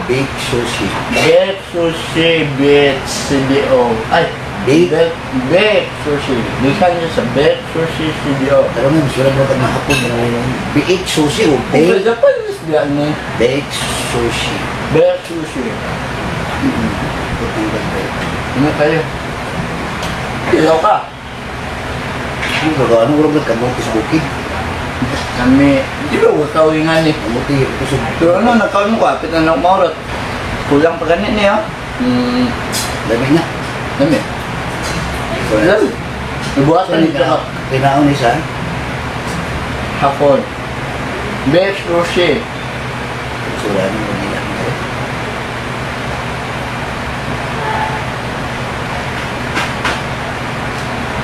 Big sushi. Bake Sushi Beats CDO. Ay, Bake? Bake Sushi. Gikan niya sa Bake Sushi CDO. Pero nga, sila mo na hapon na ngayon. Big sushi o Kung bake, Japanese diyan ni. Bake sushi. Bake Sushi. Putang ganda. Ano kayo? Ilaw ka. Ano ba? Ano ulang nagkamote sa bukid? Kami, di ba huwag nga ni? Kamote, kusog. Pero ano, nagkaon mo ko, apit na lang maurot. Kulang pa ganit niya. Dami na. Dami. Lal. Nabuhatan nito ka. Pinaon ni sa Hapon. Bake Sushi. Sura ng Manila.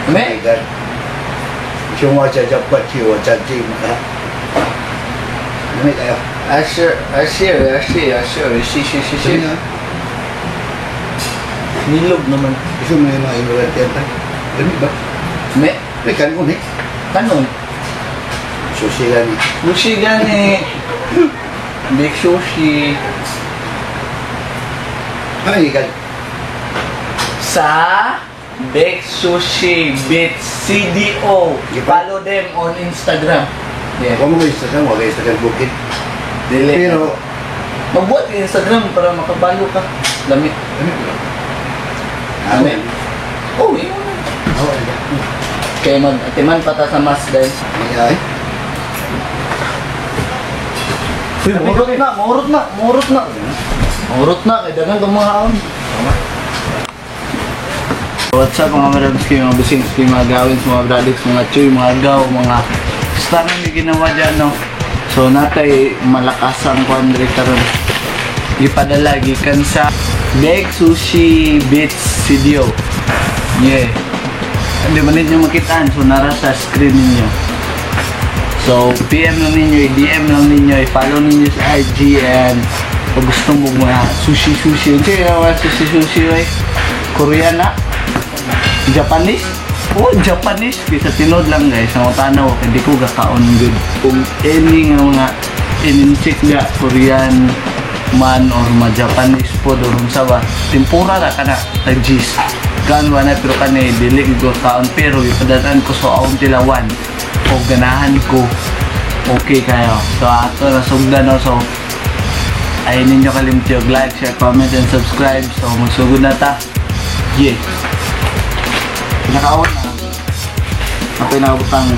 Oh my Dami. God. 熊我就不跳我就知嘛。Dami tayo. Asher, asher, asher, asher, si, si, si, si. Nilog naman. Gusto mo yung mga immigrant yan tayo? Dami ba? Me, May kanon eh. kanon. Sushi gani. Sushi gani. Big sushi. Ano yung ikan? Sa Bake Sushi Beats CDO. Follow them on Instagram. Yeah. Huwag mo ko Instagram, huwag Instagram bukid. Dili. Pero, Magbuhat ka Instagram para makabalo ka. Lami. dami ba? Lami. Oh, yun. Oo, ano? Kaya mag-atiman pa ta sa mas dahil. May ay? Uy, murot na, murot na, murot na. Murot na, kay dagan kang mga kaon. What's up mga madams kayo, mga busings kayo, mga gawins, mga bradics, mga chuy, mga gaw, mga basta na may ginawa dyan, no? So natay malakas ang kwan diri karon. Gipadala gikan sa Bake Sushi Beats CDO. Yeah. Hindi man ninyo makitaan, so nara sa screen ninyo. So, PM lang ninyo, i-DM lang ninyo, i-follow ninyo sa IG and kung gusto mo mga sushi-sushi. Ano siya mga sushi-sushi, eh? Korean na? Japanese? Oh, Japanese. Kaysa tinod lang guys, ang tanaw, hindi ko gakaon good. Kung any nga mga ininchik nga Korean man or ma Japanese food or unsa ba, tempura ra kana, tag gis. Gaan ba na pero kani dili ko kaon pero ipadaan ko sa akong tilawan o ganahan ko. Okay kayo. So ato na sugdan no. So ay ninyo kalimti og like, share, comment and subscribe. So magsugod na ta. Yeah. Pinakaon na. Ang pinakabutang.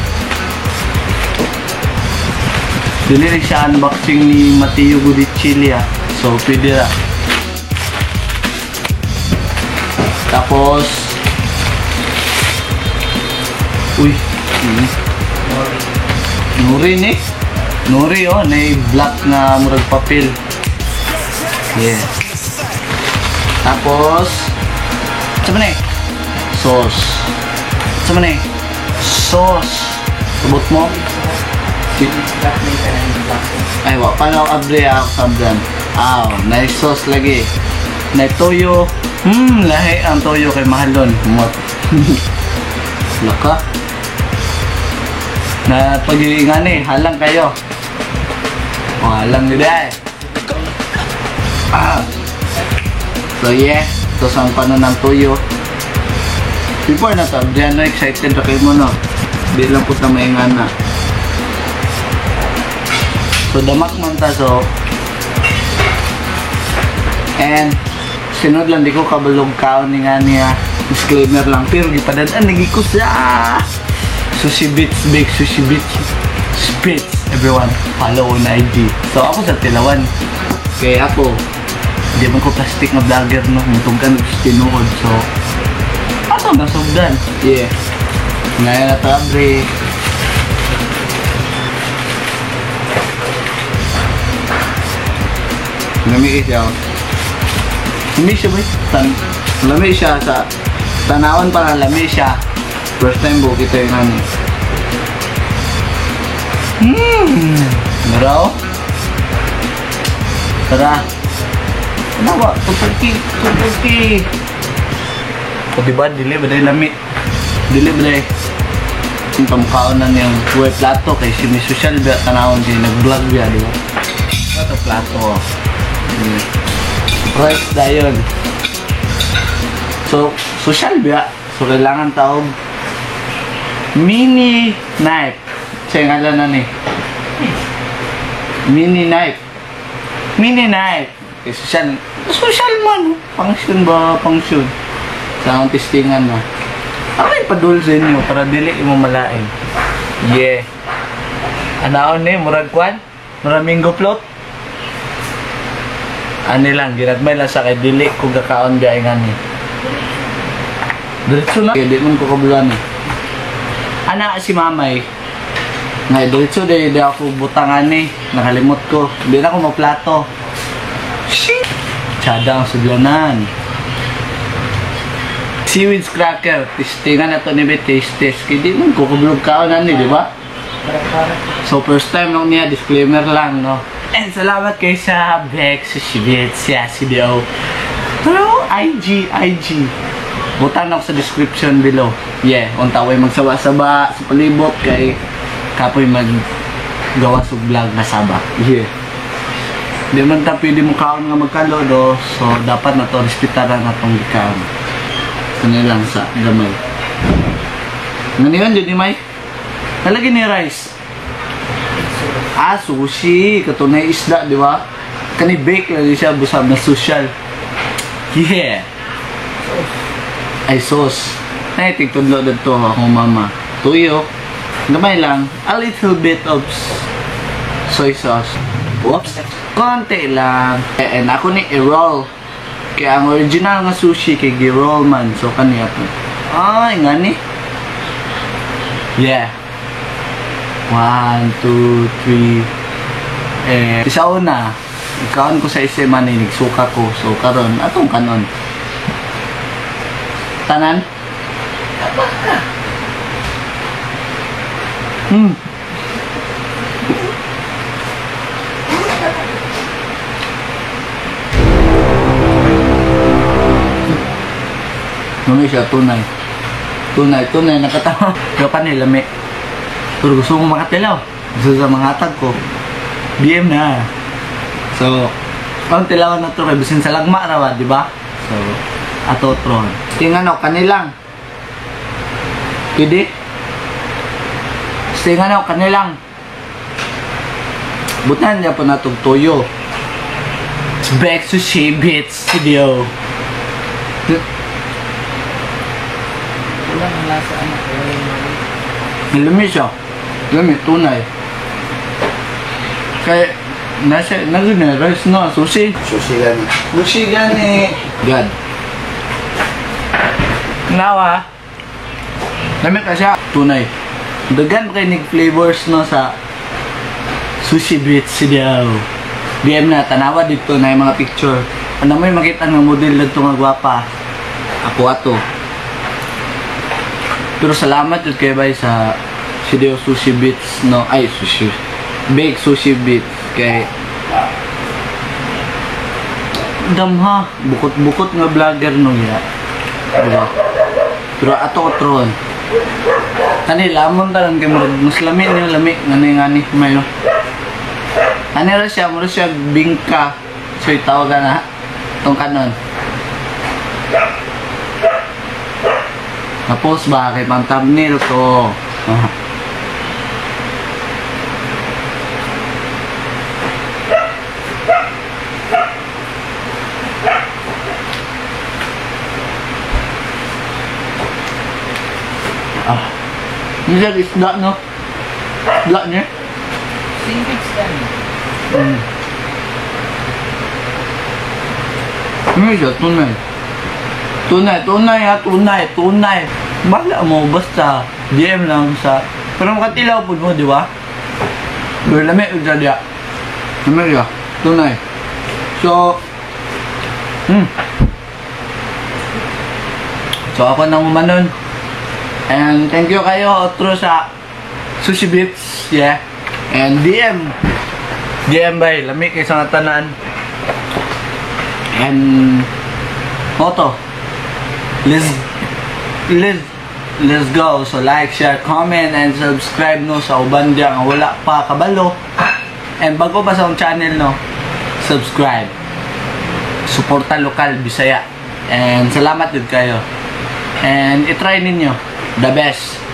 Dili rin siya unboxing ni Matteo Guidicelli ah. So pwede ra. Tapos uy, ini. Nuri ni. Nuri oh, na black na murag papel. Yeah. Tapos sa man eh? Sauce. Sa man eh? Sauce. Subot mo? Ay, wa pa na ako abre ako sa brand. Aw, nice sauce lagi. Na toyo. Lahi ang toyo kay mahalon. Mot. Laka. Na pag-iingan eh, halang kayo. O, halang yun eh. Ah. So yeah, ito sa paano ng toyo. Before na to, diyan no, excited na kayo mo no. Di lang po ta maingan na. So damak man ta so. And sinod lang di ko kabalog kaon ni nga niya. Disclaimer lang pero gipadad-an lagi ko sa Sushi Beats, Big Sushi Beats, Beats, everyone follow on IG. So ako sa tilawan. Kaya ako di man ko plastic nga vlogger no, mutugkan og tinuod. So ato na sugdan. Yeah. Ngayon na ta break. Lami siya. Lami siya ba? Lami siya sa tanawan pa lang lami siya. First time po kita yung ano. Maraw? Tara. Ano ba? 230. 230. O diba? Dili ba dahil lami? Dili ba dahil? Yung pamukhaon na niyang buhay plato kay si Miss Social ba tanawon siya nag-vlog ba, di ba? Ito plato. Rice dayon. So, social biya. So, kailangan taog mini knife. Sa ngalan na ni. Mini knife. Mini knife. Okay, social. Social man. Function ba? Function. Sa akong testingan na. Aray, padul sa inyo para dili mo malain. Yeah. Anaon ni, murag kwan? Murag mango float? Ani lang, ginagmay lang sa kay dili ko gakaon biya nga ni. Diretso na. Kaya di man ko kabulan eh. Ana si mamay. Nga, diretso di ako butangan ni. Nakalimot ko. Di na ako maplato. Shit! Tsada ang sudlanan. Seaweed cracker. Testingan na to ni Be. Taste test. Kaya di man ko kablog kaon ani, di ba? So first time lang niya, disclaimer lang, no? And salamat kay sa Bex, si Bit, si CDO. Pero IG. Butan ako sa description below. Yeah, unta way magsawa-saba sa palibot kay kapoy maggawa sa vlog na saba. Yeah. Di man ta pwede mo kaon nga magkalo do, so dapat na to respetaran na tong gikaon. Kani lang sa gamay. Ngani yun di may? Nalagyan ni rice. Ah, sushi. Katunay isda, di ba? Kani bake lang siya, busab na social. Yeah. Ay, sauce. Ay, tigtudlo dito akong mama. Tuyo. Gamay lang. A little bit of soy sauce. Whoops. Konti lang. And ako ni i-roll. Kaya ang original nga sushi kay gi-roll man. So, kani ato. Ay, ngani. Yeah. 1, 2, 3. Eh, sa una, ikaon ko sa SM man, nagsuka ko. So, karon atong kanon. Tanan? Numi siya, tunay. Tunay, nakatawa. Pero kanila, lami. Pero gusto kong makatilaw. Gusto sa mga hatag ko. BM na. So, ang tilawan na ito kay bisin sa lagma rawa, di ba? So, ato tron. Tingnan o, kanilang. Pwede? Tingnan o, kanilang. Butan niya po natong toyo. Back Sushi Bits Studio. Wala ang lasa, anak. Lami siya. Lami, tunay. Kaya, nasa, naging rice na, sushi. Sushi gani. Sushi gani. God. Nawa. Lami ka siya. Tunay. Dagan kay nig flavors no sa Sushi Bits Studio. DM na, tanawa dito na yung mga picture. Ano mo yung makita ng model dito nga gwapa. Ako ato. Pero salamat yun kay bay sa Studio Sushi Bits no. Ay, sushi. Bake Sushi Bits. Kay damha. Bukot-bukot nga vlogger no ya. Diba? Pero ato tron. Kani lamon tanan kay murag mas lami niyo lami ngani ngani mayo. Ani ra siya murag siya bingka. So itawagan na tong kanon. Tapos ba kay pang thumbnail ko. Ah. Hindi isda no? Isda niya? Seaweed gani. Ano siya? Tunay. Tunay, tunay ha, tunay, tunay. Bahala mo, basta DM lang sa... Pero makatilaw po mo, di ba? Pero lami, ito diya. Lami siya, tunay. So, So, ako nang umanon. And thank you kayo, otro sa Sushi Bits, yeah. And DM. DM bay, lami kay sa tanan. And moto. Let's go. So like, share, comment, and subscribe no sa uban diya nga wala pa kabalo. And bago pa sa akong channel no, subscribe. Suporta lokal Bisaya. And salamat din kayo. And itry ninyo. The best.